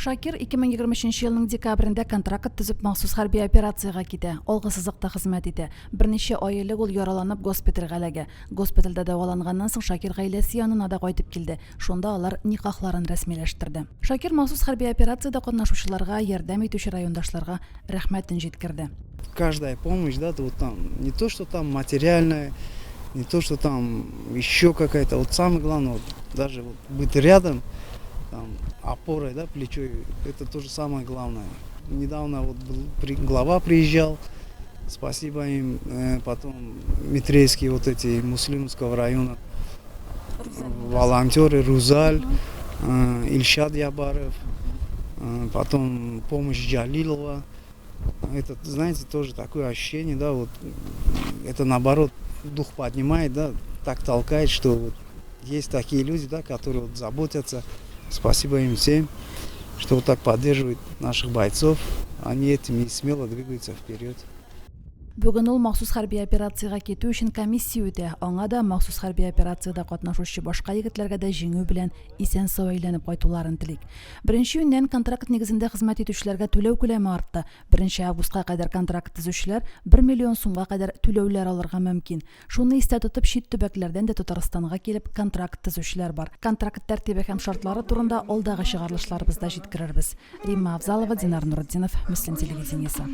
Шакир 2023 елның декабрендә контракт төзеп махсус хәрби операциягә китә, алгы сызыкта хезмәт итә. Берничә ай элек ул яраланып госпитальгә эләгә. Госпитальдә дәваланганнан соң Шакир гаиләсе янына да кайтып килде. Шунда алар никахларын рәсмиләштерде. Шакир махсус хәрби операциядә катнашучыларга, ярдәм итүче райондашларга рәхмәтен җиткерде. Каждая помощь, да, вот там, не то, что там материальная, не то, что там еще какая-то, вот самое главное, вот, даже вот быть рядом, там, опорой, да, плечо, это тоже самое главное. Недавно вот был, глава приезжал, спасибо им, потом Митрейские вот эти Муслимского района, волонтеры, Рузаль, Ильшат Ябаров, потом помощь Джалилова. Это, знаете, тоже такое ощущение, да, вот это наоборот дух поднимает, да, так толкает, что вот есть такие люди, да, которые вот заботятся. Спасибо им всем, что вот так поддерживают наших бойцов. Они этим и смело двигаются вперед. Бүген ул махсус хәрби операциягә китү өчен комиссия үтә. Аңа да, махсус хәрби операциядә катнашучы башка егетләргә дә җиңү белән исән-сау әйләнеп кайтуларын телик. Беренче июньнән контракт нигезендә хезмәт итүчеләргә түләү күләме артты. Беренче августка кадәр контракт төзүчеләр бер миллион сумга кадәр түләүләр алырга мөмкин. Шуны истә тотып, чит төбәкләрдән дә Татарстанга килеп контракт төзүчеләр бар. Контракт тәртибе һәм шартлары турында алдагы чыгарылышларыбызда җиткерербез. Римма Авзалова, Динар Нуретдинов, Мөслим телевидениесе.